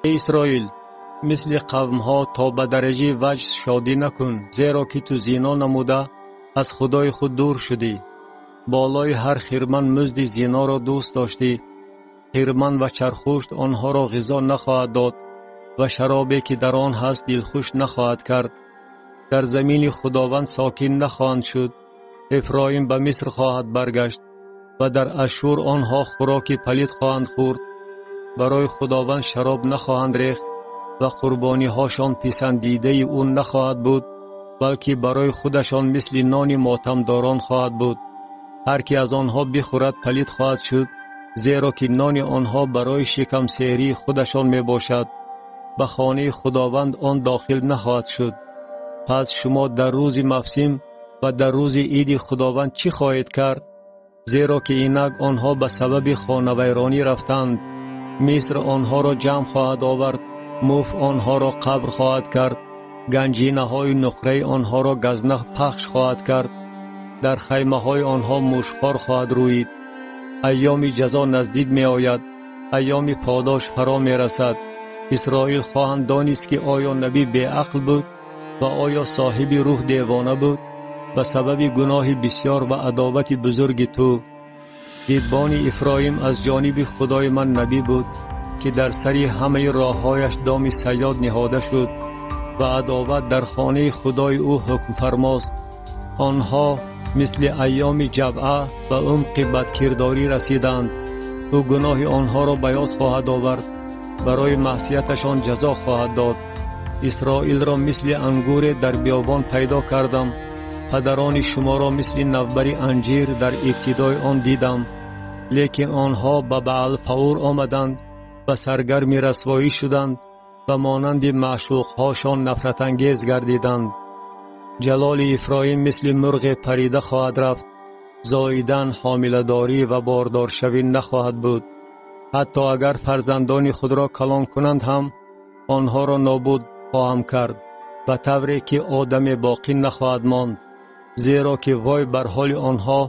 Эй Исроил, мисли қавмҳо то ба дараҷаи ваҷд шодӣ накун, зеро ки ту зино намуда аз Худои худ дур шудӣ. Болои ҳар хирман музди зиноро дӯст доштӣ. Хирман ва чархушт онҳоро ғизо нахоҳад дод ва шаробе ки дар он ҳаст дилхуш нахоҳад кард. Дар замини Худованд сокин нахоҳанд шуд. Эфроим ба Миср хоҳад баргашт ва дар Ашшур онҳо хӯроки палид хоҳанд хӯрд. Барои Худованд шароб нахоҳанд рехт ва қурбониҳошон писандидаи ӯ нахоҳад буд, балки барои худашон мисли нони мотамдорон хоҳад буд. Ҳар ки аз онҳо бихӯрад палид хоҳад шуд, зеро ки нони онҳо барои шикамсерии худашон мебошад. Ба хонаи Худованд он дохил нахоҳад шуд. Пас шумо дар рӯзи мавсим ва дар рӯзи иди Худованд чӣ хоҳед кард? Зеро ки инак онҳо ба сабаби хонавайронӣ рафтанд. Миср онҳоро ҷамъ хоҳад овард, муф онҳоро қабр хоҳад кард, ганҷинаҳои нуқраи онҳоро газна пахш хоҳад кард, дар хаймаҳои онҳо мушхор хоҳад рӯид. Айёми ҷазо наздик меояд, айёми подош фаро мерасад. Исроил хоҳанд донист ки оё набӣ беақл буд ва оё соҳиби рӯҳ девона буд ба сабаби гуноҳи бисёр ва адовати бузурги ту. Дидбони Ифроим аз ҷониби Худои ман набӣ буд, ки дар сари ҳамаи роҳҳояш доми саёд ниҳода шуд ва адоват дар хонаи Худои ӯ ҳукмфармост. Онҳо мисли айёми ҷабъа ба умқи бадкирдорӣ расиданд. Ӯ гуноҳи онҳоро ба ёд хоҳад овард, барои маъсияташон ҷазо хоҳад дод. Исроилро мисли ангуре дар биёбон пайдо кардам, падарони шуморо мисли навбари анҷир дар ибтидои он дидам. Лекин онҳо ба Баалфаур омаданд ва саргарми расвоӣ шуданд ва монанди маъшуқҳошон нафратангез гардиданд. Ҷалоли Ифроим мисли мурғе парида хоҳад рафт, зоидан, ҳомиладорӣ ва бордоршавӣ нахоҳад буд. Ҳатто агар фарзандони худро калон кунанд ҳам, онҳоро нобуд хоҳам кард, ба тавре ки одаме боқӣ нахоҳад монд. Зеро ки вой бар ҳоли онҳо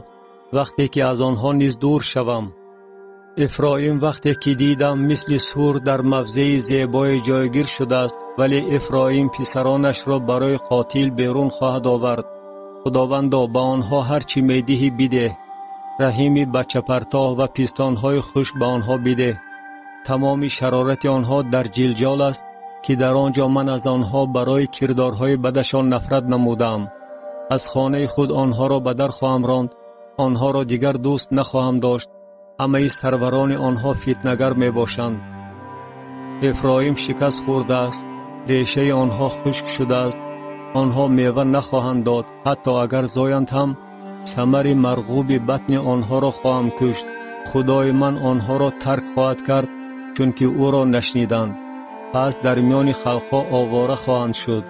вақте ки аз онҳо низ дур шавам. Эфроим вақте ки дидам мисли сур дар мавзеи зебое ҷойгир шудааст, вале Эфроим писаронашро барои қотил берун хоҳад овард. Худовандо, ба онҳо ҳар чӣ медиҳӣ бидеҳ. Раҳими бачапартоҳ ва пистонҳои хушк ба онҳо бидеҳ. Тамоми шарорати онҳо дар ҷилҷол аст, ки дар он ҷо ман аз онҳо барои кирдорҳои бадашон нафрат намудам. Аз хонаи худ онҳоро ба дар хоҳам ронд, онҳоро дигар дӯст нахоҳам дошт. Ҳамаи сарварони онҳо фитнагар мебошанд. Эфроим шикаст хӯрдааст, решаи онҳо хушк шудааст, онҳо мева нахоҳанд дод, ҳатто агар зоянд ҳам самари марғуби батни онҳоро хоҳам кушт. Худои ман онҳоро тарк хоҳад кард, чунки ӯро нашниданд. Пас дар миёни халқҳо овора хоҳанд шуд.